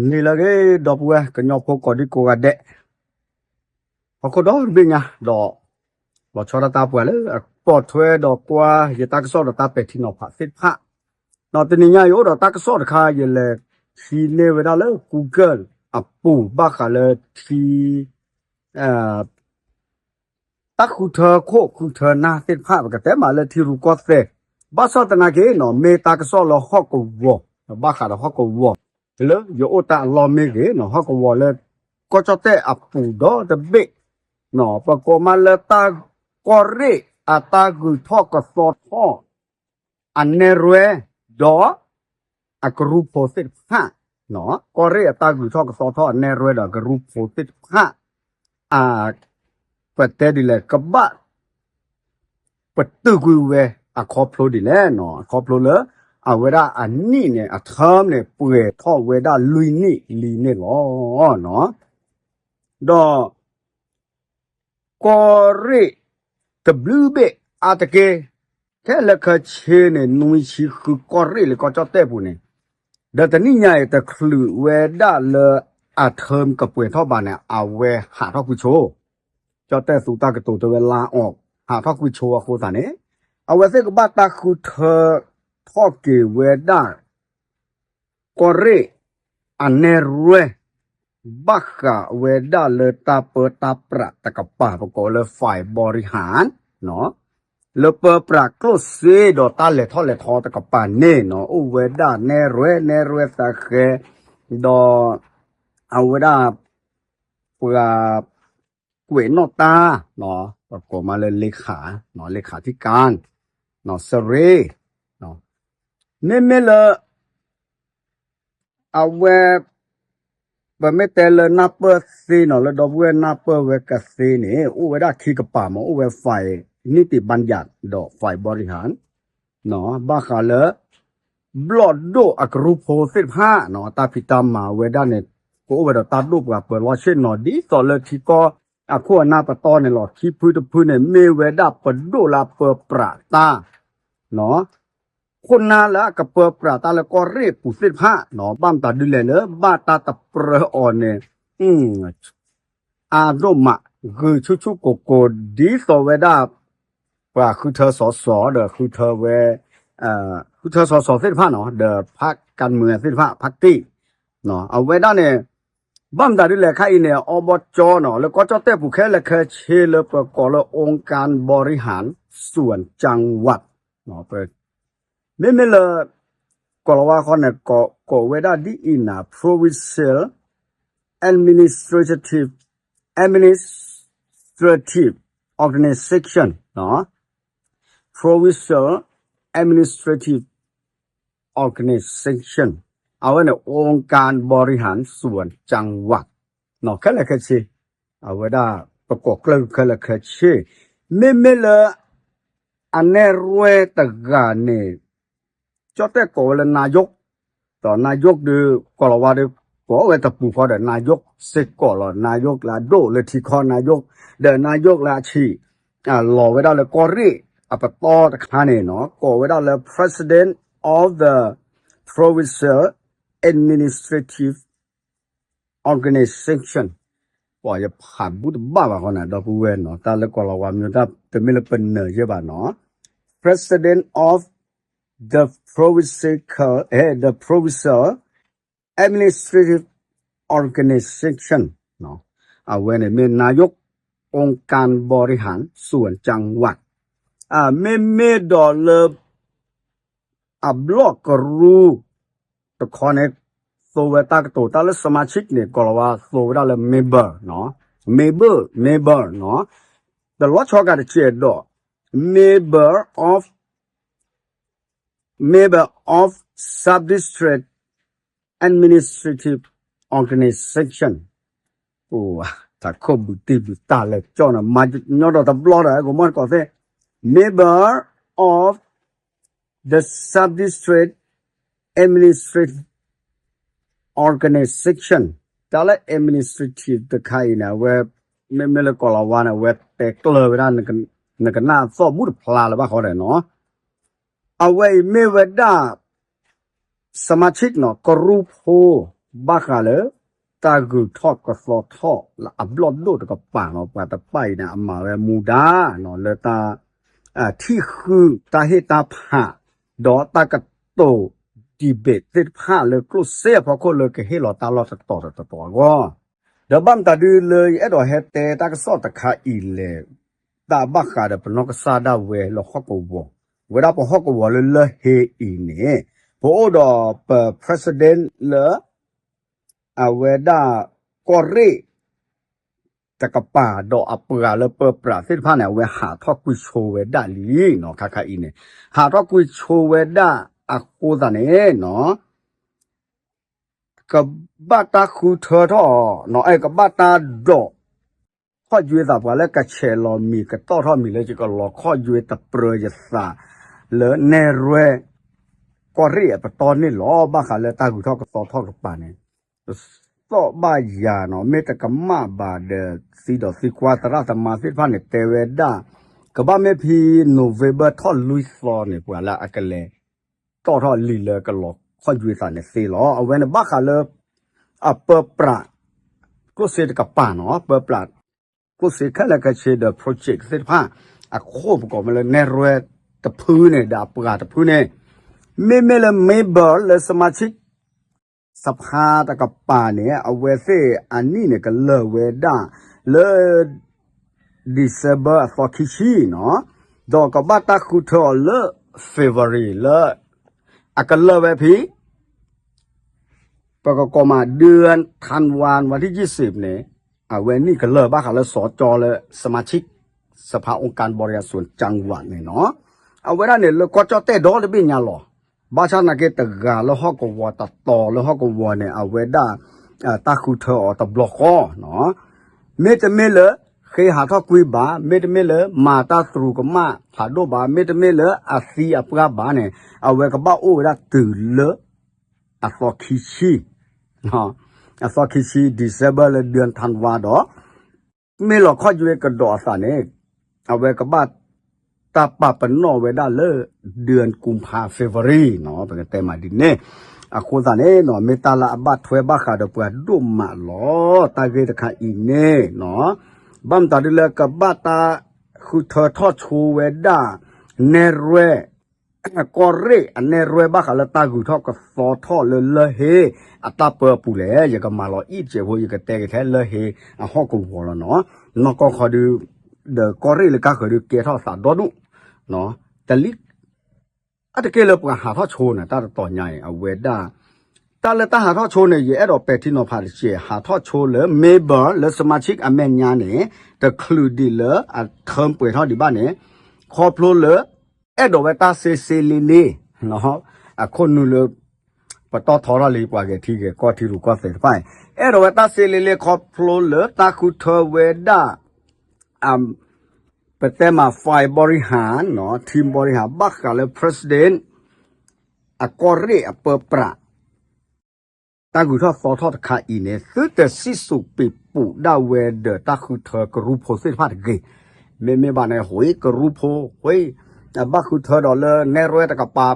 နံၤလၢအဂ့ၤ ဒီပုၢ်ဝဲၢ်ကညီဖိကိးဒံကိးဂၤဒဲး, ဟီၣ်ခိၣ်ဒီဘ့ၣ်ညါဒီး လီၤဆီဒၣ်တၢ်ပှၤလၢအပိာ်ထွဲဒီးကွၢ် ယတၢ်ကစီၣ်ဒီးတၢ်ပဲာ်ထံနီၤဖးသ့ၣ်တဖၣ်, ဒီးတနံၤညါအံၤအိၣ်ဒီးတၢ်ကစီၣ်တခါ ယလဲၤထံၣ်န့ၢ်ဝဲဒၣ်လၢ Google အပူၤ ဘၣ်ဃးလၢထံ တၢ်ဃုထၢခိၣ်ဃုထၢနၢ်သ့ၣ်တဖၣ် ပကတဲမးလၢထံရူၢ်ကီၢ်သဲး, ဘၣ်ဆၣ်သနာ်က့နီၤ မ့ၢ်တၢ်ကစီၣ်လၢဟီၣ်ကဝီၤ, ဘၣ်ဃးဒီးဟီၣ်ကဝီၤ, လၢယအိၣ်တၢ်အလီၢ်မ့ၢ်ဂ့ၤနီၤ ဟီၣ်ကဝီၤလၢ ကီၢ်ကၠီၣ်တဲၣ်အပူၤဒီတဘ့ၣ်, ပကိးမးလၢတၢ်ကီၢ်ရ့ၣ်အတၢ်ဂုၤထီၣ်ကသီထီၣ် အနဲၣ်ရွဲဒီး အကရူၢ်ဖိသ့ၣ်တဖၣ်, ကီၢ်ရ့ၣ်အတၢ်ဂုၤထီၣ်ကသီထီၣ်အနဲၣ်ရွဲဒီးအကရူၢ်ဖိသ့ၣ်တဖၣ်, အ ပတဲဒ်လဲၣ် ကဘၣ် ပတုာ်ကွံာ်ဝဲအခီဖျိဒ်လဲၣ်နီၤ အခီဖျိလၢ အဝဲဒၣ်အနံၣ်န့ၣ် အ term န့ၣ် ပှဲၤထီၣ်ဝဲဒၣ်လွံၢ်နံၣ်လံန့ၣ်လီၤ. ဒီး ကီၢ်ရ့ၣ်တဘျုးဘ့ၣ်အါတက့ၢ်, ခဲလၢာ်ခဲဆ့န့ၣ် နွံဆံဃုကီၢ်ရ့ၣ်လၢကီၢ်ကၠီၣ်တဲၣ်ပူၤန့ၣ်, ဒီးတနံၣ်ညါအံၤ တချုးဝဲဒၣ်လၢအ term ကပှဲၤထီၣ်ဘၣ်န့ၣ် အဝဲဟးထီၣ်ကွံာ်ဆိ ကၠီၣ်တဲၣ်သူတၢ်ကတိၤတဲဝဲ လါအီး ဟးထီၣ်ကွံာ်ဆိအဃိသတးန့ၣ်, အဝဲသ့ၣ်ကဘၣ်တၢ်ဃုထၢထီၣ်က့ၤဝဲဒၣ် ကီၢ်ရ့ၣ်အနဲၣ်ရွဲ, ဘၣ်ဃးဝဲဒၣ်လၢတၢ်ပၢတၢ်ပြးတကပၤ ပကိးလၢ ฝ่ายบริหาร လၢပၢပြးကျိၣ်စ့ဒီးတၢ်လဲၤထီၣ်လဲၤထီတကပၤန့ၣ်နီၤ အိၣ်ဝဲဒၣ်နဲၣ်ရွဲ နဲၣ်ရွဲသးဃဲ, ဒီး အဝဲဒၣ် ပှၤ ကွဲးနီၣ်တၢ်, ပကိးမးလၢ เลขา, เลขาธิการ စရ့, မ့မ့ၢ်လၢ အဝဲ ပမ့ၢ်တဲလၢနၢ်ပၢၢ်သ့နီၤ လၢဒီပုၢ်ဝဲၢ်နၢ်ပၢၢ်ဝဲကသ့န့ၣ် အိၣ်ဝဲဒၣ်ခံကပၤမး အိၣ်ဝဲ ฝ่ายนิติบัญญัติ ဒီး ฝ่ายบริหาร ဘၣ်ဃးလၢ ဘျီၣ်ဒိၣ်အကရူၢ်ဖိသ့ၣ်တဖၣ်နီၤ တၢ်ဖံးတၢ်မၤဝဲဒၣ်န့ၣ် ကအိၣ်ဝဲဒီးတၢ်ဒိၣ်ပှၤပၢၤလီၢ်ဆ့ၣ်နီၤ ဒ်သိးလၢထံကီၢ်အခိၣ်အနၢ်ပတီၢ်န့ၣ်လီၤ. ခံဖုတဖုန့ၣ် မ့ၢ်ဝဲဒၣ်ပဒိၣ်လၢအပၢပြးတၢ် ခိၣ်နၢ်လၢအကပၢပြးတၢ်လၢကီၢ်ရ့ၣ်ပူၤသ့ၣ်တဖၣ်နီၤ ဘၣ်မတၤဒ်လဲၣ်လၢ ဘၣ်တၢ်တပြၢအီၤန့ၣ် အါဒိၣ်မး ဂုာ်ဆူၣ်ဆူၣ်ကိၢ်ကိၢ် ဒ်သိးဝဲဒၣ် ပှၤဃုထၢစီၤစီၤဒီးဃုထၢဝဲ ဃုထၢစီၤစီၤသ့ၣ်တဖၣ်နီၤ ဒီး พรรคการเมือง သ့ၣ်တဖၣ် พรรค အဝဲဒၣ်န့ၣ် ဘၣ်မတၤဒ်လဲၣ်ခါအံၤန့ၣ် အီဘီကၠီနီၤ လၢကီၢ်ကၠီၣ်တဲၣ်ပူၤခဲလၢာ်ခဲဆ့လၢပကိးလၢ องค์การบริหารส่วนจังหวัด မ့မ့ၢ်လၢ ကိၤလၤဝါဃီန့ၣ် ကိးဝဲဒၣ်ဒ်အံၤနၤ provincial administrative administrative organization, provincial administrative organization အဝဲန့ၣ် องค์การบริหารส่วนจังหวัด ခဲလၢာ်ခဲဆ့ အဝဲဒၣ် ပကိးကျၢၢ်ခဲလၢာ်ခဲဆ့ မ့မ့ၢ်လၢ အနဲၣ်ရွဲတဂၤန့ၣ် ကၠီၣ်တဲၣ်ကိးဝဲလၢ นายก ဒီး นายก ဒီး ကိၤလၤဝါဒီး ကိးဝဲတပူၤဃီဒီး นายก စ့ၢ်ကီးလီၤ. นายก လၢအဒိၣ်လၢထံကီၢ် นายก ဒီး นายก လၢအဆံး လီၤဝဲဒၣ်လၢကီၢ်ရ့ၣ်အပတီၢ်တခါန့ၣ်နီၤ ကိးဝဲဒၣ်လၢ President of the Provincial Administrative Organization ပှၤယဖးဘူၣ်တဘၣ်ဘၣ်ဃီန့ၣ် ဒီပုၢ်ဝဲၢ်နီၤ တၢ်လၢကိၤလၤဝါမ့ၢ်တၢ်တမ့ၢ်လၢပနၢၤယဲၢ်ဘၣ်နီၤ President of the Provincial, eh, the Provincial Administrative Organization အဝဲန့ၣ်မ့ၢ် นายก องค์การบริหารส่วนจังหวัด မ့မ့ၢ်ဒီးလၢ အဘျီၣ်ကရူၢ် တခီန့ၣ် သိဝဲတၢ်ကတိၤတၢ်လၢ สมาชิก န့ၣ် ကိၤလၤဝါသိဝဲဒၣ်လၢ member နီၤ member member နီၤ ဒီးလီၤဆီကဒီးတကဲးဒီး member of member of sub-district administrative organization အိၣ် တၢ်ခိၣ်ဘုးတံၢ်ဘုးတၢ်လဲၤကၠီၣ်န့ၣ် မၤညီဒီးတဘျီဒီး ကမီၢ်တကိးသ့ member of the sub-district administrative organization တၢ်လၢ administrative တခါအံၤန့ၣ် အဝဲ မ့မ့ၢ်လၢကိၤလၤဝါန့ၣ် အဝဲတဲကျၢၤဝဲဒၣ် နကနၣ်အသီၣ်ဘူၣ်တဖျါလၢၤဘၣ်ဃီဒီးနီၤ အဝဲအံၤမ့ၢ်ဝဲဒၣ် สมาชิก နီၤ ကရူၢ်ဖိ ဘၣ်ဃးလၢ တၢ်ဂုၤထီၣ်ကသီထီၣ်လၢအဘျီၣ်ဒိၣ်တကပၤနီၤ ပှၤတဖၣ်အံၤန့ၣ် အမၤဝဲမူဒါနီၤ လၢတၢ် ထံၣ်ဃုာ်တၢ်ဟ့ၣ်တၢ်ဖး ဒီးတၢ်ကတိၤ debate သ့ၣ်တဖၣ်လၢကျိၣ်စ့အဖီခိၣ်လၢကဟ့ၣ်လီၤတၢ်လီၢ်တတီၤတတီၤအဂီၢ် ဒီးဘၣ်မတၤဒုလၢယအဲၣ်ဒိးဟဲတဲတၢ်ကစီၣ်တခါအံၤလဲၣ် တၢ်ဘၣ်ဃးဒီးပနီၢ်ကစၢ်ဒၣ်ဝဲလၢဟီၣ်ကဝီၤ, ဝဲဒၣ်ပဟီၣ်ကဝီၤလၢလၢၢ်ဟ့အံၤန့ၣ် ပအိၣ်ဒီးပ president လၢ အဝဲဒၣ် ကီၢ်ရ့ၣ် တကပၤ ဒီးအပှၤလၢပၢပြးသ့ၣ်တဖၣ်န့ၣ် အဝဲဟးထီၣ်ကွံာ်ဆိဝဲဒၣ်လံနီၤ ခါခါအံၤန့ၣ် ဟးထီၣ်ကွံာ်ဆိဝဲဒၣ်အဃိသတးန့ၣ်နီၤ ကဘၣ်တၢ်ဃုထၢထီၣ် ကဘၣ်တၢ်ဒိး ခီၣ်ယွဲသးပှၤလၢကဆဲးလီၤမံၤကတီၢ်ထီၣ်မံၤလၢယကလီၤခီၣ်ယွဲတပြၢယသး လၢနဲၣ်ရွဲၣ် ကီၢ်ရ့ၣ်အပတီၢ်န့ၣ်လီၤ. ဘၣ်ဃးလၢတၢ်ဂုၤထီၣ်ကသီထီၣ်တကပၤန့ၣ် သီၣ်ဘၣ်ယၤနီၤ မ့ၢ်တကမၣ်ဘၣ်ဒီး သံဒီးသံကွၢ်သရၣ်သမါသ့ၣ်တဖၣ်န့ၣ် တဲဝဲဒၣ် ကဘၣ်မ့ၢ်ဖဲ November ထီၣ်လွံၢ်သီန့ၣ် ပှၤလၢအကလဲၤ တီၣ်ထီၣ်လံာ်လၢကလီၤခီၣ်ယွဲသးန့ၣ်သ့လီၤ. အဝဲန့ၣ်ဘၣ်ဃးလၢ အပၢပြး ကျိၣ်စ့တကပၤနီၤ ပၢပြး ကျိၣ်စ့ခဲလၢာ်ခဲဆ့ဒီး project သ့ၣ်တဖၣ် အခိၣ်ပကိးမ့ၢ်လၢနဲၣ်ရွဲၣ်တဖုန့ၣ် ဒီးအပှၤတဖုန့ၣ် မ့မ့ၢ်လၢ member လၢ စမၤဆံၣ် စဖါတကပၤန့ၣ် အဝဲသ့ၣ်အနံၣ်န့ၣ် ကလၢာ်ဝဲဒၣ်လၢ December အသီခံဆံနီၤ ဒီးကဘၣ်တၢ်ဃုထၢအီၤလၢ February လၢ အကလၢာ်ဝဲဖဲ ပကကိးမး ဒၢၣ်ထၣ်ဝါ ဝါထံၣ်ယံၣ်စ့းန့ၣ် အဝဲနံၣ်ကလၢာ်ဘၣ်ဃးလၢ စီၤကၠီလၢ စမၤဆံၣ် စဖါ องค์การบริหารส่วนจังหวัด န့ၣ်နီၤ အဝဲဒၣ်န့ၣ် လၢကီၢ်ကၠီၣ်တဲၣ်ဒီတဘ့ၣ်ညါလီၤ. ဘၣ်ဆၣ်နာ်က့ တဂၤလၢဟီၣ်ကဝီၤတတီၤလၢဟီၣ်ကဝီၤန့ၣ် အဝဲဒၣ် တၢ်ဃုထၢအီၤတဘျီဃီနီၤ မ့တမ့ၢ်လၢ ဃ့ဟးထီၣ်ကွံာ်ဘၣ်, မ့တမ့ၢ်လၢ မၤတၢ်သရူးကမၣ်ဖးဒိၣ်ဘၣ်, မ့တမ့ၢ်လၢအသံအပှၢ်ဘၣ်န့ၣ် အဝဲကဘၣ်အိၣ်ဝဲဒၣ်တုၤလၢ အသီခံဆံ, အသီခံဆံ December လၢဒၢၣ်ထၣ်ဝါဒီး မ့ၢ်လီၤခီၣ်ယွဲကဒီးအသးန့ၣ် အဝဲကဘၣ် တၢ်ပာ်ပနီၣ်ဝဲဒၣ်လၢ ဒၢၣ်ကူဖါ February နီၤ ပကတဲမးဒ်န့ၣ်, အဃိသတးန့ၣ်နီၤ မ့ၢ်တၢ်လၢအဘၣ်ထွဲဘၣ်ဃးဒီးပှၤဒိၣ်မးလီၤ. တၢ်ဂ့ၢ်တခါအံၤန့ၣ်နီၤ ဘၣ်မတၤဒ်လၢကဘၣ်တၢ်ဃုထၢထီၣ်ဆိဝဲဒၣ် နဲၣ်ရွဲၣ် ကီၢ်ရ့ၣ်အနဲၣ်ရွဲၣ်ဘၣ်ဃးလၢတၢ်ဂုၤထီၣ်ကသီထီၣ်လၢလၢၢ်ဟ့အတၢ်ပၢအပူၤလဲၣ်. ယကမၤလီၤအံၣ်တစဲးဖိ ယကတဲက့ၤထဲလၢၢ်ဟ့အဟီၣ်ကဝီၤလီၤနီၤ. နီၢ်ကီၢ်ခီဒု ဒီးကီၢ်ရ့ၣ်လၢကါဃၢၤဒုကဲထီၣ်သးဒီဒူၣ် တလံ အတက့ၢ်လၢပှၤဟးထီၣ်ဆိန့ၣ် တၢ်တတီၤညါအံၤ အဝဲဒၣ် တၢ်လၢတၢ်ဟးထီၣ်ဆိန့ၣ် ယအဲၣ်ဒိးပဲာ်ထံနီၤဖးတစဲး ဟးထီၣ်ဆိလၢ member လၢ စမၤဆံၣ် အမဲာ်ညါန့ၣ် တချုးဒံးလၢအ term ပှဲၤထီၣ်ဒံးဘၣ်န့ၣ် ခီဖျိလၢ အဲၣ်ဒိးဝဲတၢ်စ့စ့လ့လ့ အခိၣ်နူာ်လၢ ပတီၢ်ထီထီၣ်လံ ပှၤဂဲၤထံဂဲၤကီၢ်ထံရူၢ်ကီၢ်သဲးတဖၣ် အဲၣ်ဒိးဝဲတၢ်စ့လ့လ့ခီဖျိလၢတၢ်ဃုထၢဝဲဒၣ် ပတဲမး ฝ่ายบริหารနီၤ ทีมบริหาร ဘၣ်ဃးလၢ president အကီၢ်ရ့ၣ်အပၢပြး တၢ်ဂုၤထီၣ်သီထီၣ်တခါအံၤန့ၣ် သုတစံၣ်စိၤပံးပူးဒၣ်ဝဲဒီးတၢ်ဃုထၢကရူၢ်ဖိသ့ၣ်တဖၣ်တဂ့ၤ. မ့မ့ၢ်ဘၣ်န့ၣ် ဟူးကရူၢ်ဖိ ဟူး ဘၣ်ဃုထၢဒီးလၢနဲၣ်ရွဲၣ်တကပၤ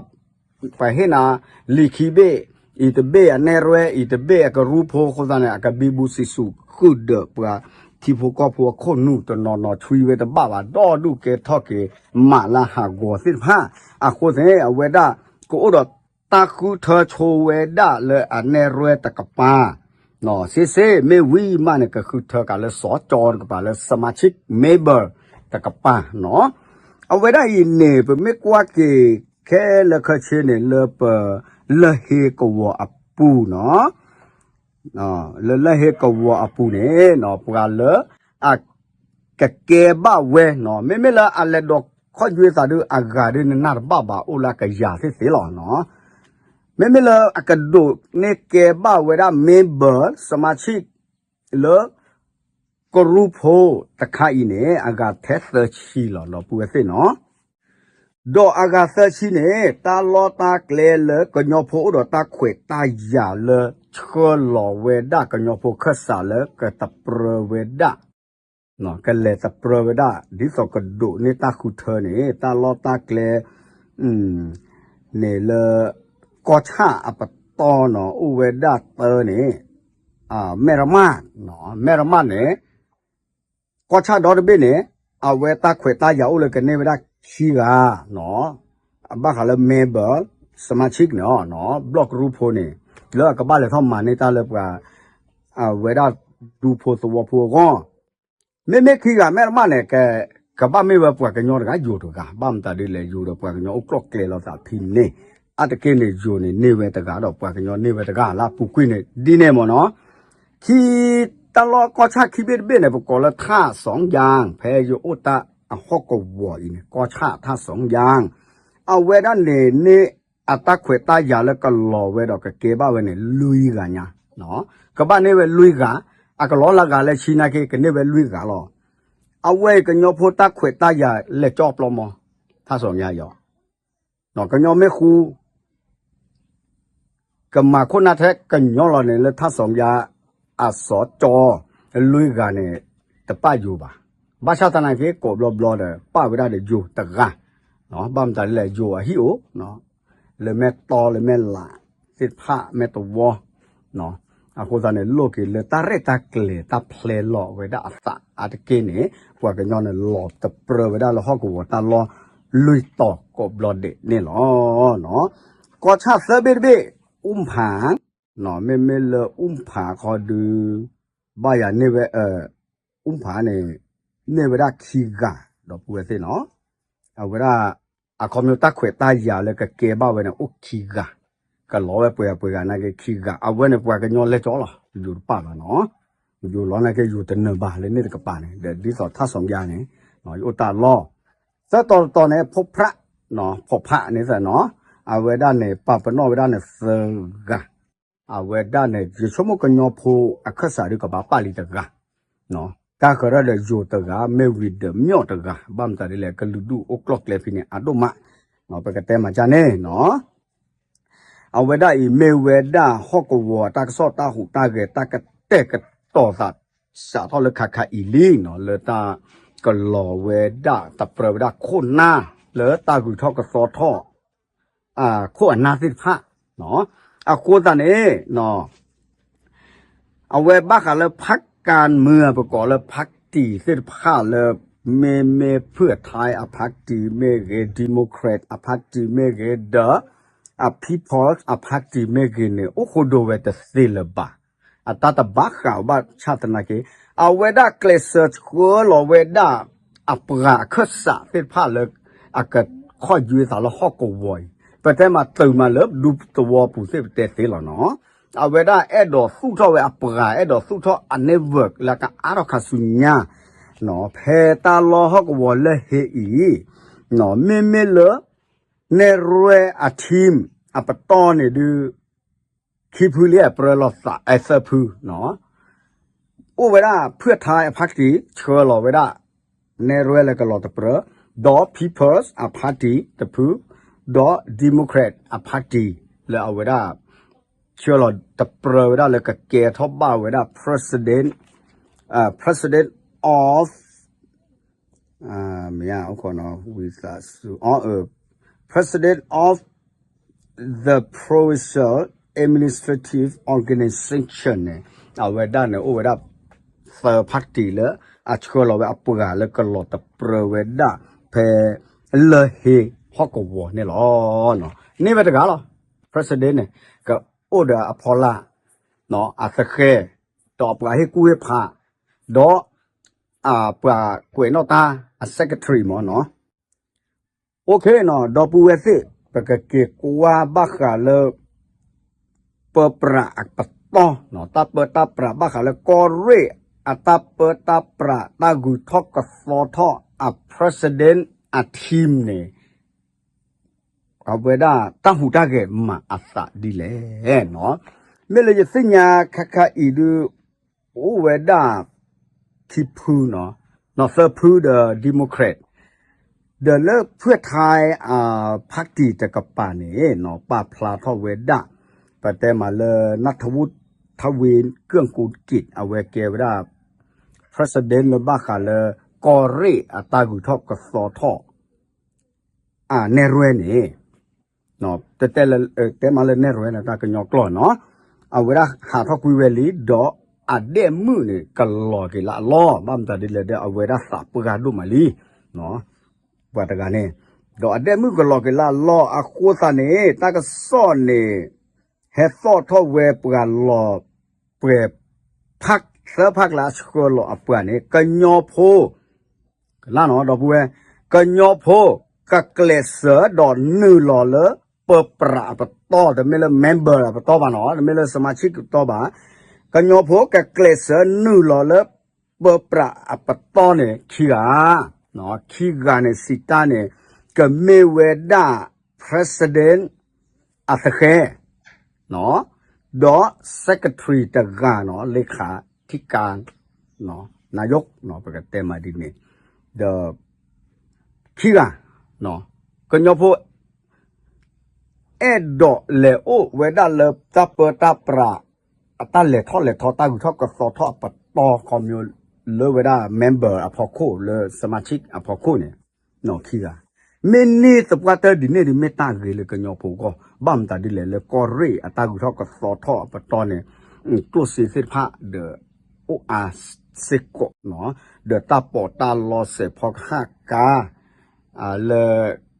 ပှၤဟ့ၣ်နၤ လံာ်ခံဘ့ၣ် အံၤတဘ့ၣ်အနဲၣ်ရွဲၣ် အံၤတဘ့ၣ်အကရူၢ်ဖိအဃိသတးန့ၣ် အကဘံဘူစံးဆူၣ်ဃုာ်ဒီးပှၤထံဖိကီၢ်ဖိအခိၣ်နူာ်တနီၤနီၤ ဆွံဝဲတဘၣ်ဘၣ် ဒီဒူၣ်ကဲထီၣ်က့ၤမးလၢဟးဂီၤသ့ၣ်တဖၣ် အဃိသတးန့ၣ် အဝဲဒၣ် ကအိၣ်ဒီးတၢ်ဃုထၢဆိဝဲဒၣ်လၢအနဲၣ်ရွဲၣ်တကပၤ စ့စ့ မ့ၢ်ဝံၤမးန့ၣ် ကဃုထၢကးလၢစီၤကၠီတကပၤလၢ สมาชิก member တကပၤနီၤ အဝဲဒၣ်အံၤန့ၣ် ပမ့ၢ်ကွၢ်က့ၤ ခဲလၢာ်ခဲဆ့န့ၣ် လၢပ လၢၢ်ဟ့ကဝီၤအပူၤနီၤ လၢလၢၢ်ဟ့ကဝီၤအပူၤန့ၣ် ပှၤလၢ အကကဲဘၣ်ဝဲနီၤ မ့မ့ၢ်လၢအလဲၤဒိးခီၣ်ယွဲသးဒုး အဂၤဒုးနနၢ်တဘၣ်ဘၣ် အိၣ်လၢအကယၤသ့ၣ်သ့ၣ်လီၤနီၤ မ့မ့ၢ်လၢအကဒိးန့ၢ်ကဲဘၣ်ဝဲဒၣ် member สมาชิก လၢ ကရူၢ်ဖိတခါအံၤန့ၣ် အဂၤထဲသၢဆံလီၤ ဒီပုၢ်ဝဲၢ်သ့ၣ်နီၤ ဒီးအဂၤသၢဆံန့ၣ် တၢ်လီၢ်တၢ်ကျဲလၢကညီဖိအိၣ်ဒီးတၢ်ခွဲးတၢ်ယာ်လၢဆှၢလီၤဝဲဒၣ်ကညီဖိခၢၣ်စးလၢကတပြၢဝဲဒၣ် ကလဲၤတပြၢဝဲဒၣ် ဒ်သိးကဒိးန့ၢ်တၢ်ဃုထၢန့ၣ် တၢ်လီၢ်တၢ်ကျဲ န့ၣ်လၢ ကီၢ်ဆၣ်အပ အဝဲဒၣ်တၢ်ကစီၣ်တတီၤနီၤ အိၣ်ဝဲဒၣ်သၢန့ၣ် မဲၢ်ရမၢ်, မဲၢ်ရမၢ်န့ၣ် ကီၢ်ဆၣ်ဒီတဘ့ၣ်န့ၣ် အဝဲတၢ်ခွဲးတၢ်ယာ်အိၣ်လၢကန့ၢ်ဝဲဒၣ်ခံဂၤနီၤ, အဘၣ်ဃးလၢ member စမါဆံးန့ၣ်နီၤ ဘျီၣ်ကရူၢ်ဖိန့ၣ် လၢအကဘၣ်လဲၤထီၣ်မၤန့ၢ်တၢ်လၢပှၤ အဝဲဒၣ်ဒူဖိသဝီဖိအဂီၢ် မ့မ့ၢ်ခံဂၤမဲၢ်တမးန့ၣ် ကဘၣ်မ့ၢ်ဝဲပှၤကညီတဂၤ ယိၤတဂၤ ဘၣ်မတၤဒ်လဲၣ် ယိၤဒီးပှၤကညီအိၣ်ကျီၢ်ကျဲလိာ်သးဖဲန့ၣ် အါတက့ၢ်န့ၣ် ယိၤန့ၣ် န့ၢ်ဝဲတဂၤဒီးပှၤကညီန့ၢ်ဝဲတဂၤလၢအပူၤကွံာ်န့ၣ် ဒ်န့ၣ်မ့ၢ်နီၤ. ခံ တၢ်လီၢ်ကီၢ်ဆၣ်ခံဘ့ၣ်တဘ့ၣ်န့ၣ် ပကိးလၢထၣ်စီၤယၣ် ဖဲယအိၣ်တၢ်အဟီၣ်ကဝီၤအံၤန့ၣ် ကီၢ်ဆၣ်ထၣ်စီၤယၣ် အဝဲဒၣ်န့ၣ်န့ၢ်အတၢ်ခွဲးတၢ်ယာ်လၢကလီၤဝဲဒီးကကဲဘၣ်ဝဲန့ၣ် လွံၢ်ဂၤညါ, ကဘၣ်န့ၢ်ဝဲလွံၢ်ဂၤ, အကလီၤလၢဂၤလၢဆံနာ်က့ ကန့ၢ်ဝဲလွံၢ်ဂၤလီၤ. အဝဲအံၤကညီဖိတၢ်ခွဲးတၢ်ယာ်လဲၤကၠီပျီမီၤ ထၣ်စီၤယၣ်ယီၤ, ကညီမ့ၢ်ဃူ ကမၤခိၣ်နၢ်ထဲကညီလီၤန့ၣ် လၢထၣ်စီၤယၣ်အစီၤကၠီ လွံၢ်ဂၤန့ၣ် တပၣ်ယိၤဘၣ်. ဘၣ်ဆၣ်သနာ်က့ ကိးဘျီဘျီဒီး ပၣ်ဝဲဒၣ်ဒီးယိၤတဂၤ, ဘၣ်မတၤဒ်လဲၣ် ယိၤအဟံၣ်အိၣ် လၢမဲၢ်တီလၢမဲၢ်လးသ့ၣ်တဖၣ်မဲၢ်တဝီ အဃိသတးန့ၣ် လိၣ်က့ၤလၢတၢ်ရဲၣ်တၢ်ကျဲၤတၢ်ဖျဲလီၤဝဲဒၣ်အသးအါတက့ၢ်န့ၣ် ပှၤကညီန့ၣ်လီၤတပြၢဝဲဒၣ်လၢဟီၣ်ကဝီၤတၢ်လီၢ်လွံၢ်တီၤကိးဘျီဒဲးန့ၣ်လီၤ. ကီၢ်ဆၣ်သၢဘ့ၣ်တဘ့ၣ် အူၣ်ဖး မ့မ့ၢ်လၢအူၣ်ဖးခီဒု ဘၣ်ယၤန့ၢ်ဝဲ အူၣ်ဖးန့ၣ် န့ၢ်ဝဲဒၣ်ခံဂၤ ဒီပုၢ်ဝဲၢ်သ့ၣ်နီၤ အဝဲဒၣ် အခီပညီတၢ်ခွဲးတၢ်ယာ်လၢကကဲဘၣ်ဝဲန့ၣ် အိၣ်ခံဂၤ, ကလီၤဝဲပှဲၤပှဲၤဂၤနာ်က့ခံဂၤ, အဝဲန့ၣ်ပှၤကညီလဲၤကၠီလီၤ ယိၤတပၣ်ဘၣ်နီၤ, ယိၤလီၤနာ်က့ယိၤတနၢၤဘၣ်လၢန့ၣ်တကပၤန့ၣ် ဒီးဒ်သိးထၣ်စီၤယၣ်န့ၣ် ယအိၣ်တၢ်လီၢ် သၢတီၤတတီၤန့ၣ် ဖိးဖး ဖိးဖးန့ၣ်သနီၤ, အဝဲဒၣ်န့ၣ် ပာ်ပနီၣ်ဝဲဒၣ်န့ၣ်သၢဂၤ, အဝဲဒၣ်န့ၣ် ယဆိကမိၣ်ကညီဖိအခၢၣ်စးဒုကဘၣ်ပာ်လံတဂၤ, တၢ်ဃၢၤထီၣ်ဒီးယိၤတဂၤ မ့ၢ်ဝံၤဒီးမၠီၣ်တဂၤ ဘၣ်မတၤဒ်လဲၣ် ကလုာ်ဒူၣ်အိၣ်ကျီၢ်ကျဲဖဲန့ၣ်အဒိၣ်မး, ပကတဲမၤကၢ်န့ၣ်နီၤ အဝဲဒၣ်အံၤမ့ၢ်ဝဲဒၣ်ဟီၣ်ကဝီၤတၢ်ကစီၣ်တၢ်ဟူးတၢ်ဂဲၤတၢ်ကတဲာ်ကတီၤသး စးထီၣ်လၢခါခါအံၤလံနီၤ လၢတၢ်ကလီၤဝဲဒၣ်တပြၢဝဲဒၣ်ခိၣ်နၢ် လၢတၢ်ဂုၤထီၣ်ကသီထီၣ် ခိၣ်အနၢ်သ့ၣ်တဖၣ်, အဃိသတးန့ၣ် အဝဲဘၣ်ဃးလၢ พรรคการเมือง ပကိးလၢ party သ့ၣ်တဖၣ်လၢ မ့မ့ၢ် เพื่อไทย အ party မ့ၢ်ဂ့ၤ Democrat အ party မ့ၢ်ဂ့ၤ ဒီး အ People's အ party မ့ၢ်ဂ့ၤန့ၣ် အိၣ်ဃိဒိဝဲတသ့လၢၤဘၣ်. အတၢ်တဘၣ်ဃးဘၣ်ဆၣ်သနာ်က့ အဝဲဒၣ်ကျဲးစၢးဆှၢလီၤဝဲဒၣ် အပှၤအခၢၣ်စးသ့ၣ်တဖၣ်လၢ အကခီၣ်ယွဲသးလၢဟီၣ်ကဝီၤအံၤ, ပတဲမးတုၤမးလၢဒူသဝီပူၤသ့ၣ်ပတဲသ့လီၤနီၤ. အဝဲဒၣ်အဲၣ်ဒိးသူၣ်ထီၣ်ဝဲအပှၤ အဲၣ်ဒိးသူၣ်ထီၣ်အ network လၢကအါထီၣ်ခါဆူညါ ဖဲတၢ်လီၢ်ဟီၣ်ကဝီၤလၢဟ့အံၤ မ့မ့ၢ်လၢ နဲၣ်ရွဲၣ်အ team အပတီၢ်န့ၣ်ဒုး ခံဖုလံအပြၢလီၤသး အဲ သၢဖုနီၤ အိၣ်ဝဲဒၣ် เพื่อไทย အ party ဆှၢလီၤဝဲဒၣ် နဲၣ်ရွဲၣ်လၢကလီၤတပြၢ, ဒီး People's အ party တဖု, ဒီး Democrat အ party လၢအဝဲဒၣ် ဆှၢလီၤတပြၢဝဲဒၣ်လၢကကဲထီၣ်ဘၣ်ဝဲဒၣ် president, president of မ့ၢ် ဝံသးစူၤ President of the Provincial Administrative Organization န့ၣ် အဝဲဒၣ်န့ၣ် အိၣ်ဝဲဒၣ် သၢ party လၢ အဆှၢလီၤဝဲအပှၤလၢကလီၤတပြၢဝဲဒၣ် ဖဲ လၢဟ့ဟီၣ်ကဝီၤန့ၣ်လီၤ. န့ၢ်ဝဲတဂၤလီၤ president န့ၣ် ကအိၣ်ဒီးအဖီလာ် အသဃဲၤ ဒီးအပှၤဟ့ၣ်ကူၣ်ဟ့ၣ်ဖး ဒီး အပှၤကွဲးနီၣ်တၢ် အ secretary မ့ၢ်နီၤ. OK နီၤ ဒီပုၢ်ဝဲၢ်သ့ၣ် ပကက့ၤကွၢ်ဘၣ်ဃးလၢ ပၢပြးအပတီၢ် တၢ်ပၢတၢ်ပြးဘၣ်ဃးလၢ ကီၢ်ရ့ၣ်အတၢ်ပၢတၢ်ပြး တၢ်ဂုၤထီၣ်ကသီထီၣ် အ president အ team န့ၣ် အဝဲဒၣ်တၢ်ဟူးတၢ်ဂဲၤမၤအသးဒ်လဲၣ် မ့ၢ်လၢယသ့ၣ်ညါခါခါအံၤဒုး အိၣ်ဝဲဒၣ် ခံဖုနီၤ နီၤသၢဖုဒီး Democrat ဒီးလၢ เพื่อไทย အ party တကပၤန့ၣ်နီၤ ပာ်ဖျါထီၣ်ဝဲဒၣ် ပတဲမးလၢ နၢ်ထဝုၣ် ထဝ့ เกื้องกูลกิจ အဝဲကဲဝဲဒၣ် president လၢဘၣ်ဃးလၢ ကီၢ်ရ့ၣ်အတၢ်ဂုၤထီၣ်ကသီထီၣ် အနဲၣ်ရွဲၣ်န့ၣ် တဲလၢ တဲမးလၢနဲၣ်ရွဲန့ၣ် တၢ်ကညီကျိာ်နီၤ, အဝဲဒၣ်ဟးထီၣ်ကွံာ်ဝဲလံ ဒီးအဒဲၣ်မုၣ်န့ၣ် ကလီၤက့ၤလၢအလီၢ် ဘၣ်မတၤဒ်လဲၣ်ဒီး အဝဲဒၣ်သးပှၢ်ဒိၣ်မးလံ ပှၤတဂၤန့ၣ်, ဒီးအဒဲၣ်မုၣ်ကလီၤက့ၤလၢအလီၢ်အဃိသတးန့ၣ် တၢ်ကစီၣ်န့ၣ် ဟဲသီၣ်ထီၣ်ဝဲပှၤလီၤ ပှဲၤ ဖး သၢဖးကျါအဆှၢလီၤအပှၤန့ၣ် ကညီဖိ ကနၣ်နီၤ ဒီပုၢ်ဝဲၢ်, ကညီဖိ ကကျဲးစၢးဒီးနုာ်လီၤလၢ ပၢပြးအပတီၢ် တမ့ၢ်လၢ member အပတီၢ်ဘၣ်နီၤ တမ့ၢ်လၢ စမါဆံၣ် အပတီၢ်ဘၣ်, ကညီဖိကကျဲးစၢးနုာ်လီၤလၢ ပၢပြးအပတီၢ်န့ၣ် ခံဂၤ, ခံဂၤန့ၣ် စံးတၢ်န့ၣ် ကမ့ၢ်ဝဲဒၣ် president အသဃဲၤ ဒီး secretary တဂၤနီၤ လ့ခးထံကၤ နယိၣ် ပကတဲမးဒ်န့ၣ် ဒီး ခံဂၤ ကညီဖိ အဲၣ်ဒိးလဲၤအိၣ်ဝဲဒၣ်လၢတၢ်ပၢတၢ်ပြး အတၢ်လဲၤထီၣ်လဲၤထီ တၢ်ဂုၤထီၣ်ကသီထီၣ်အပတီၢ်ခီ မ့ၢ်လၢဝဲဒၣ် member အဖီခိၣ် လၢ စမါဆံၣ် အဖီခိၣ်န့ၣ် ခံဂၤ, မ့ၢ်န့ၢ်သပှၢ်တၢၢ်ဒ်န့ၣ်ဒီး မ့ၢ်တၢ်ဂ့ၤလၢကညီဖိအဂီၢ် ဘၣ်မတၤဒ်လဲၣ် လၢကီၢ်ရ့ၣ်အတၢ်ဂုၤထီၣ်ကသီထီၣ်အပတီၢ်န့ၣ် ကျိၣ်စ့သ့ၣ်တဖၣ်ဒီး အိၣ်အါစ့ၢ်ကီးနီၤ, ဒီးတၢ်ပီးတၢ်လီစဲးဖီကဟၣ်ကါ လၢ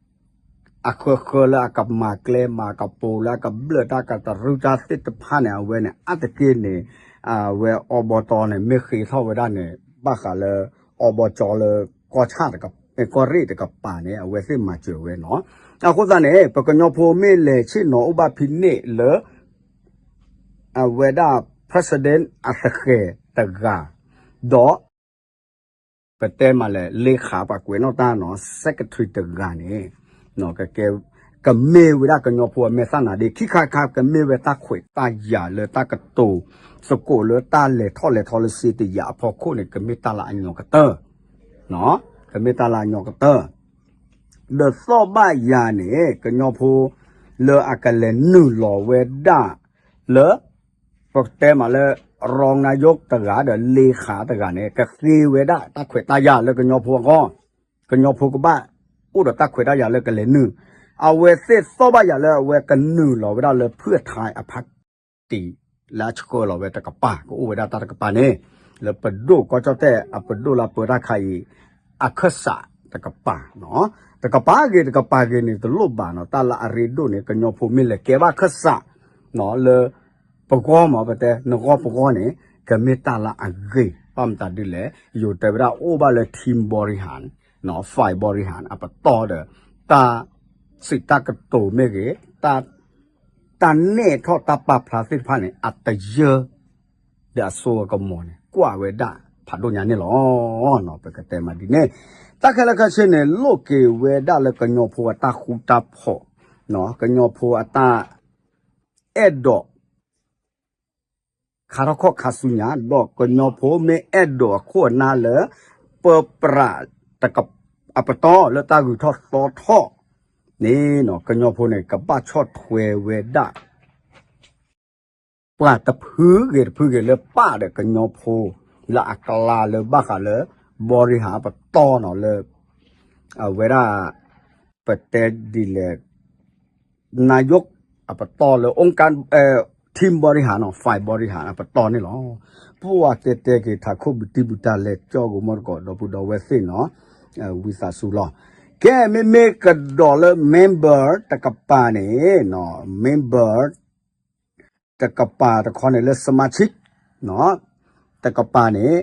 အဃၢဃၢလၢအကမၤကျဲမၤကပိၤလၢအကဘျၢၣ်တၢ်ကတရူၢ်တၢ်သ့ၣ်တဖၣ်န့ၣ် အဝဲန့ၣ် အါတက့ၢ်န့ၣ် အဝဲအီဘီတီန့ၣ် မ့ၢ်ဃ့ထီၣ်ဝဲဒၣ်န့ၣ် ဘၣ်ဃးလၢ အီဘီတီလၢ ကီၢ်ဆၣ် ကီၢ်ရ့ၣ်တကပၤန့ၣ် အဝဲသ့ၣ်မၤစၢၤဝဲနီၤ. အဃိသတးန့ၣ် ပကညီဖိမ့ၢ်လဲၤဆ့ၣ်နီၤအိၣ်ဘၣ်ဖဲန့ၣ်လၢ အဝဲဒၣ် president အသဃဲၤတဂၤ ဒီး ပတဲမးလဲၣ် လ့ခးပှၤကွဲးနီၣ်တၢ်နီၤ secretary တဂၤန့ၣ် ကမ့ၢ်ဝဲဒၣ်ကညီဖိအမဲာ်သၣ်နါဒ့ ခံခါခါ ကမ့ၢ်ဝဲတၢ်ခွဲးတၢ်ယာ်လၢတၢ်ကတိၤသကိးလၢတၢ်လဲၤထီၣ်လဲၤထီလၢစ့တယၤအဖီခိၣ်န့ၣ် ကမ့ၢ်တၢ်လၢအညီကတၢၢ် ကမ့ၢ်တၢ်လၢအညီကတၢၢ် ဒီးသီၣ်ဘၣ်ယၤန့ၣ် ကညီဖိ လၢအကလဲၤနုာ်လီၤဝဲဒၣ် လၢ ပတဲမးလၢ ရံနယိၣ်တဂၤဒီးလ့ခးတဂၤန့ၣ် ကဃ့ဝဲဒၣ်တၢ်ခွဲးတၢ်ယာ်လၢကညီဖိအဂီၢ်, ကညီဖိကဘၣ်အိၣ်ဒီးတၢ်ခွဲးတၢ်ယာ်လၢကလဲၤနုာ်, အဝဲသ့ၣ်သီၣ်ဘၣ်ယၤလၢအဝဲကနုာ်လီၤဝဲဒၣ်လၢဖုၣ်အထါအဖါ တံၢ် လၢအဆှၢလီၤဝဲတကပၤ ကအိၣ်ဝဲဒၣ်တၢ်တကပၤန့ၣ် လၢပဒိၣ်ကီၢ်ကၠီၣ်တဲၣ်အပဒိၣ်လၢပၢတၢ်ခါအံၤ အခၢၣ်စးတကပၤ, တကပၤဂ့ၤတကပၤဂ့ၤန့ၣ် တလိၣ်ဘၣ်နီၤ တၢ်လၢအရ့ဒိၣ်န့ၣ် ကညီဖိမ့ၢ်လဲၤကဲဘၣ်အခၢၣ်စး လၢ ပဂီၢ်မး ပတဲ နဂီၢ်ပဂီၢ်န့ၣ် ကမ့ၢ်တၢ်လၢအဂ့ၤ ဘၣ်မတၤဒ်လဲၣ် ယိၤတဲဝဲဒၣ်အိၣ်ဘၣ်လၢ ထံဘီရံဟၣ် ဖဲဘီရံဟၣ် အပတီၢ်ဒီး တၢ်စံးတၢ်ကတိၤမ့ၢ်ဂ့ၤ တၢ်နဲၣ်ထီၣ်တၢ်ပာ်ဖျါသ့ၣ်တဖၣ်န့ၣ် အတယၢ ဒီးအစိအကမီၤန့ၣ် ကွၢ်ဝဲဒၣ်ဖးဒိၣ်ညါန့ၣ်လီၤ. ပကတဲမးဒ်န့ၣ် တၢ်ခဲလၢာ်ခဲဆ့န့ၣ် လိးက့ၤဝဲဒၣ်လၢကညီဖိအတၢ်ဃူတၢ်ဖိး ကညီဖိအတၢ် အဲၣ်ဒိး ခါထီၣ်ခီၣ်ခါဆူညါ ဒီးကညီဖိမ့ၢ်အဲၣ်ဒိးအခိၣ်အနၢ်လၢ ပၢပြး အပတီၢ်လၢတၢ်ဂုၤထီၣ်သီထီၣ်န့ၣ် ကညီဖိန့ၣ် ကဘၣ်ဆီၣ်ထွဲဝဲဒၣ် ပှၤတဖုဂ့ၤတဖုဂ့ၤလၢပာ်ဒီးကညီဖိ လၢအကျါလၢဘၣ်ဃးလၢ ဘီရံဟၣ်အပတီၢ်နီၤလၢ အဝဲဒၣ် ပတဲဒ်လဲၣ် နယိၣ်အပတီၢ်လၢ အက ထံဘီရံဟၣ်နီၤ ဖဲဘီရံဟၣ် အပတီၢ်န့ၣ်လီၤ. ပှၤတဲတဲက့ၤထးခိၣ်ဘုတံၢ်ဘုတၢ်လဲၤကၠီၣ်ကမီၣ်တကိးဒီပုၢ်ဒီဝဲၢ်သ့ၣ်နီၤ ဝံသးစူၤလီၤ. ကဲ မ့မ့ၢ်ကဒီးလၢ member တကပၤန့ၣ် member တကပၤတခီန့ၣ်လၢ စမါဆံး တကပၤန့ၣ်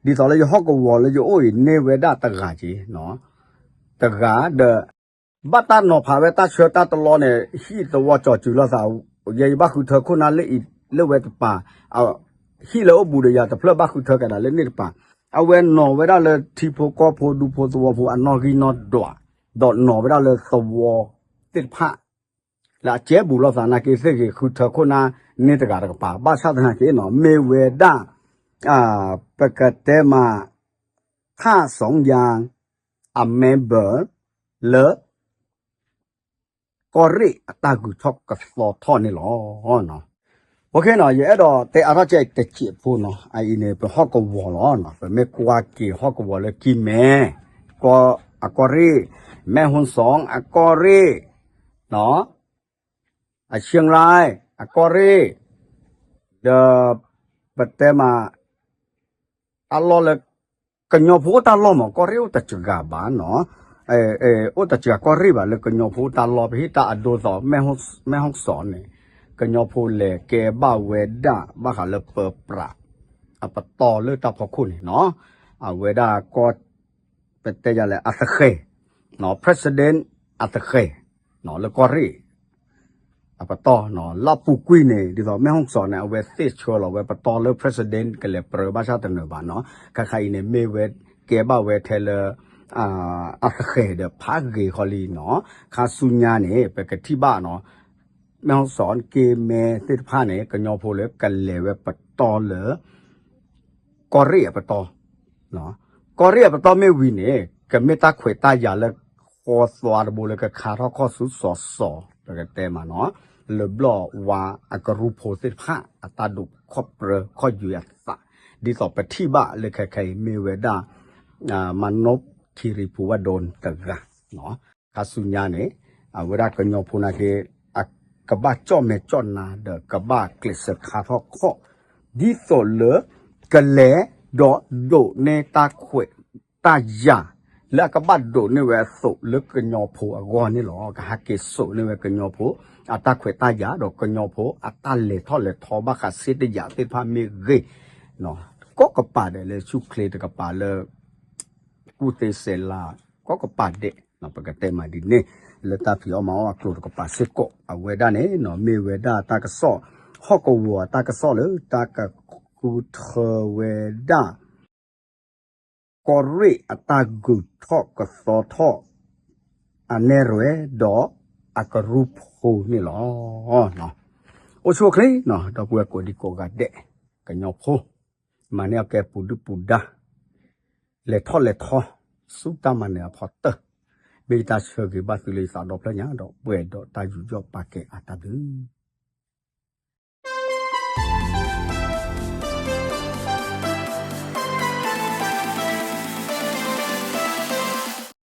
ဒ်သိးလၢယဟီၣ်ကဝီၤလၢယအိၣ်အံၤ န့ၢ်ဝဲဒၣ်တဂၤက့ၤ တဂၤဒီး ဘၣ်တၢ်နီၤဖးဝဲတၢ်ဆၢတၢ်တလီန့ၣ် ဟံၣ်သဝီကၠီၤစုၤလိာ်သး ယဲယဘၣ်ဃုထၢခိၣ်နၢ်လၢအံၤလၢဝဲတပၤ ဟံၣ်လၢအိၣ်ဘူးဒီးယၤတဖျၢၣ်ဘၣ်ဃုထၢကဒါလၢန့ၣ်တပၤ အဝဲနီၤဝဲဒၣ်လၢထံဖိကီၢ်ဖိဒူဖိသဝီဖိအနီၣ်ဂံၢ်နီၣ်ဒွး ဒီးနီၤဝဲဒၣ်လၢသဝီသ့ၣ်တဖၣ် လၢအကဲဘူးလိာ်သးနာ်က့သ့ၣ်ဂ့ၤ ဃုထၢခိၣ်နၢ်န့ၣ်တဂၤတကပၤ ဘၣ်ဆၣ်သနာ်က့နီၤ မ့ၢ်ဝဲဒၣ် ပကတဲမး ထၣ်စီယါ အ member လၢ ကီၢ်ရ့ၣ်အတၢ်ဂုၤထီၣ်ကသီထီၣ်န့ၣ်လီၤ. အ ယအဲၣ်ဒိး တဲအါထီၣ်ကဲတစဲးဖိနီၤ အအံၤန့ၣ် ပဟီၣ်ကဝီၤလီၤ. ပမ့ၢ်ကွၢ်က့ၤဟီၣ်ကဝီၤလၢကံၢ်မဲ အကီၢ်ရ့ၣ် မဲၢ်ဟူစီ အကီၢ်ရ့ၣ် အရှံရၢၣ် အကီၢ်ရ့ၣ် ဒီး ပတဲမး တၢ်လီၢ်လၢ ကညီဖိအိၣ်တၢ်လီၢ်မး ကီၢ်ရ့ၣ်အိၣ်တစှၤဘၣ်နီၤ, အိၣ်တစှၤကီၢ်ရ့ၣ်ဘၣ်လၢကညီဖိတၢ်လီၢ် ပဟ့ၣ်တၢ်အဒိသီး မဲၢ်ဟီၣ်စီၤန့ၣ် ကညီဖိလဲၤကဲဘၣ်ဝဲဒၣ် ဘၣ်ဃးလၢပပြး အပတီၢ်လၢတၢ်ဖီခိၣ်န့ၣ်နီၤ, အဝဲဒၣ်ကီၢ် ပတဲယၤလဲၣ် အသဃဲၤ president အသဃဲၤ လၢကီၢ်ရ့ၣ် အပတီၢ်နီၤ, လၢပူၤကွံာ်န့ၣ် ဒ်သိးမဲၢ်ဟီၣ်စီၤန့ၣ် အဝဲသ့ၣ်ဆှၢလီၤဝဲပတီၢ်လၢ president ကလဲၤပြၢဘၣ်ဆၣ်တနၢၤဘၣ်နီၤ, ခါခါအံၤန့ၣ် မ့ၢ်ဝဲကဲဘၣ်ဝဲထဲလၢ အသဃဲၤဒီးဖးဂ့ၤဃီလံနီၤ, ခါဆူညါန့ၣ် ပကထံၣ်ဘၣ်နီၤ, မဲၢ်ဟီၣ်စီၤက့မဲသ့ၣ်တဖၣ်န့ၣ် ကညီဖိလၢကလဲၤဝဲပတီၢ်လၢ ကီၢ်ရ့ၣ်အပတီၢ် ကီၢ်ရ့ၣ်အပတီၢ်မ့ၢ်ဝံၤန့ၣ် ကမ့ၢ်တၢ်ခွဲးတၢ်ယာ်လၢဃီသွါတဘိလၢကခါထီၣ်ခီၣ်ဆူစီၤစီၤ ပကတဲမးနီၤ, လၢဘျီၣ်ဝါအကရူၢ်ဖိသ့ၣ်တဖၣ် အတၢ်ဒုးခီၣ်ပြၢခီၣ်ယွဲအသး, ဒ်သိးပထံၣ်ဘၣ်လၢခဲခဲအံၤမ့ၢ်ဝဲဒၣ် မၤနိၣ်ထံရံၤဖူဝဲဒိတဂၤ ခါဆူညါန့ၣ် အဝဲဒၣ်ကညီဖိနာ်က့ အကဘၣ်ကၠီၣ်မဲာ်ကၠီၣ်နါဒီးကဘၣ်ကျဲးစၢးခါထီၣ်ခီၣ် ဒ်သိးလၢ ကလဲၤဒီးဒိးန့ၢ်တၢ်ခွဲးတၢ်ယာ် လၢအကဘၣ်ဒိးန့ၢ်ဝဲအသိးလၢကညီဖိအဂီၢ်န့ၣ်လီၤ. ကဟဲက့ၤစိာ်န့ၢ်ဝဲကညီဖိ အတၢ်ခွဲးတၢ်ယာ်ဒီးကညီဖိအတၢ်လဲၤထီၣ်လဲၤထီဘၣ်ဃးစ့တယာ်သ့ၣ်တဖၣ်မ့ၢ်ဂ့ၤ ကိးကပၤဒဲးလၢဆူၣ်ချ့တကပၤလၢ ကူၣ်သ့စဲးလၤ ကိးကပၤဒဲး ပကတဲမးဒ်န့ၣ် လၢတၢ်ဖံးအီၣ်မၤအီၣ်အကျိၤတကပၤစ့ၢ်ကီး အဝဲဒၣ်န့ၣ် မ့ၢ်ဝဲဒၣ်တၢ်ကစီၣ် ဟီၣ်ကဝီၤအတၢ်ကစီၣ်လၢတၢ်ကဃုထၢဝဲဒၣ် ကီၢ်ရ့ၣ်အတၢ်ဂုၤထီၣ်ကသီထီၣ် အနဲၣ်ရွဲၣ်ဒီး အကရူၢ်ဖိန့ၣ်လီၤ. အိၣ်ဆူၣ်အိၣ်ချ့ ဒီပုၢ်ဝဲၢ်ကိးဒံကိးဂၤဒဲး ကညီဖိ မၤန့ၢ်အီၣ်ကဲပူၤဒုၣ်ပူၤဒါ လဲၤထီၣ်လဲၤထီ ဆူတၢ်မၤနၢၤအဖီတၢၢ် မ့ၢ်ယတၢ်ဆၢဂ့ၤဘၣ်သုလၢယသးဒီဖျၢၣ်ညါ ဒီးပှဲၤဒီးတၢ်ယူးယီၣ်ပာ်ကဲအတၢ်ဘျုး